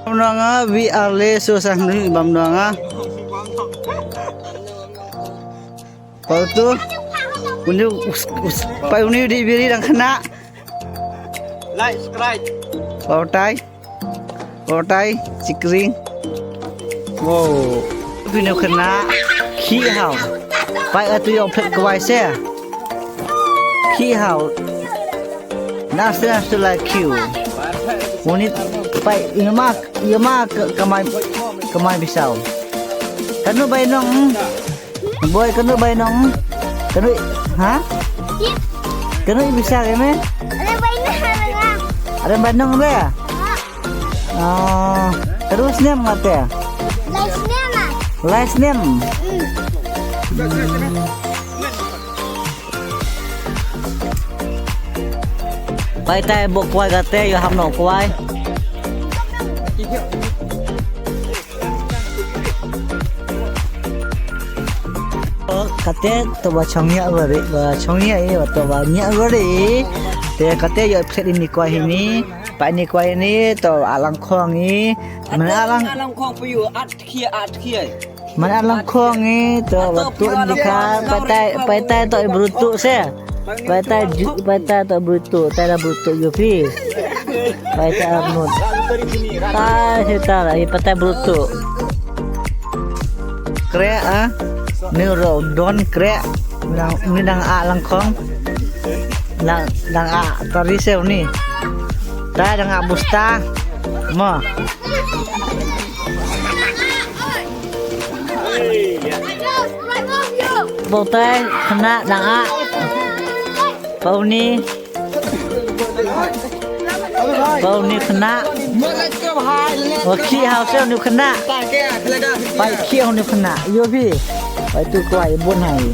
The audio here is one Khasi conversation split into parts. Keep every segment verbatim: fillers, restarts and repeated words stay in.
Bam nong a, wi ar le so sang ni bam nong a. Pau tu. Uni us us pai uni di biri dang kena. Like, subscribe. Pau tai. Pau tai, cikring. Wow. Bini kena. Khi hau. Pai atu yong phet kwai se. Khi hau. Nasi nasi lai kiu. Uni pai yama yama kamai kamai bisau. Kanu bai nong. Boy kanu bai nong. Kanu ha? Kanu bisa ke me? Ada bai nong. Ada bai nong be? Ah, terus nem ngate. Lai snem ah. Lai snem. Pai tai bok kwai kate yo ham no kwai. Kate to ba chong ya ba re ba chong ya e ba to ba nya ba re. Te kate yo phet ini kwai ini. Pa ini kwai ini to alang khong i. Mana alang alang khong pu yu at khia at khia. Mana alang khong i to ba tu ni kha patai patai to i brutu se. Patai ju patai to brutu tai la brutu yu pi. Patai arnut. Tai se ta la i patai brutu. Kre a ni ro don kre. Ni dang a lang khong. Dang dang a tari se ni. Tai dang a busta. Mo. Botai kena dang a. Pau ni. Pau ni kena. Wa khi hau se ni kena. Pai khi hau ni kena. Yo bi. Pai tu kwai bun hai.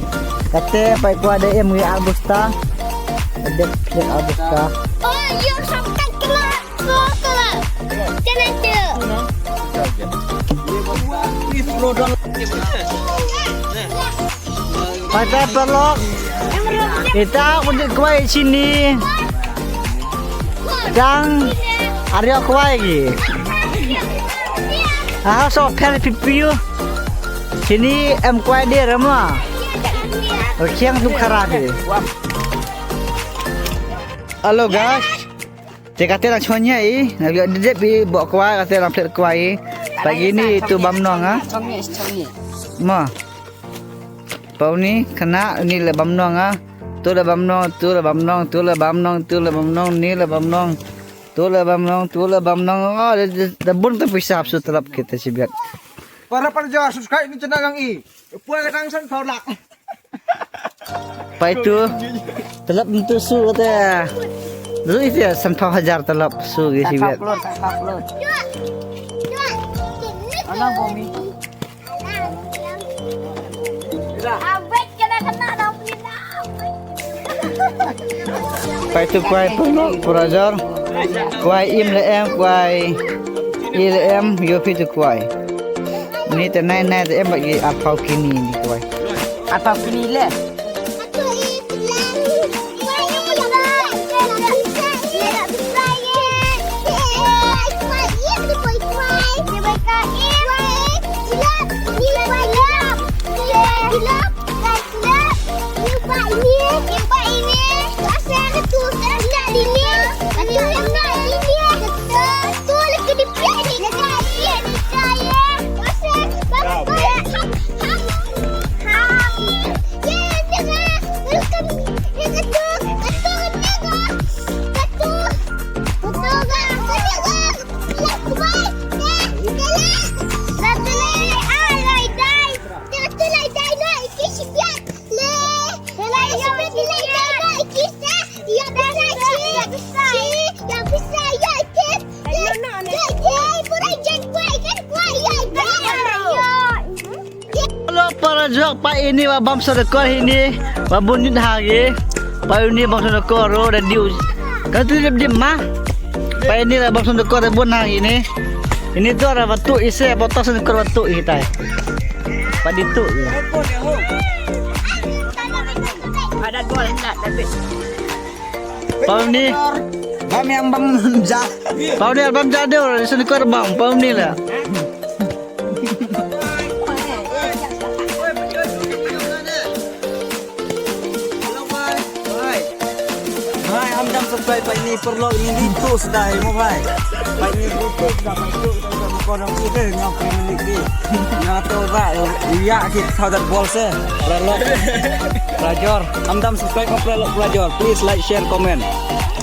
Kate pai kwai de em wi arbusta. De arbusta. Oh, you have to kena. Patai pelok. Ita kunjit kwai sini. Dang arya kwai gi. Ah, so pher pipiu. Sini em kwai de rama. Rkhiang tu khara de. Hello guys. Te kate lang chon ya i, na liok dedep i bok kwai kate lang plet kwai i. Pagi ni tu bam nong ah. Ma. Pau ni kena ni le bam nong ah. Tu le bam nong, tu le bam nong, tu le bam nong, tu le bam nong, ni le bam nong. Tu le bam nong, tu le bam nong. Oh, da bun tu pisa su telap kita sibet. Para para jawab subscribe ni channel yang i. Puan kadang san pau lak. Pai tu. Telap tu su kata. Dulu itu ya san pau hajar telap su ke sibet. Alang bomi. Abet kena kena dah punya. Pai tu kwai pelok purajor. Kwai im le em kwai i le em yo pi tu kwai. Ni te nai nai te em bagi apau kini ni kwai. Apau kini le. Hello para jok pa ini wa bam sa dekor ini wa bunit hagi pa ini bam sa dekor ro da diu. Kan tu dip dip ma. Pa ini la bam sa dekor da bun hagi ini. Ini tu ara batu ise botol sa dekor batu itai. Pa ditu. Ada dua nak tapi. Pa ini. Bam yang bam ja. Pau ni bam ja deu, sini kor bam, pau ni lah. Hai, am dam subscribe pa ini perlu ini itu sudah mo hai. Pa ini itu sudah pa itu sudah mo kono kita ngau family ki. Ngau tu ba ya ki thau dat bol se. Pralok. Prajor. Am dam subscribe pa Pralok Prajor. Please like, share, comment.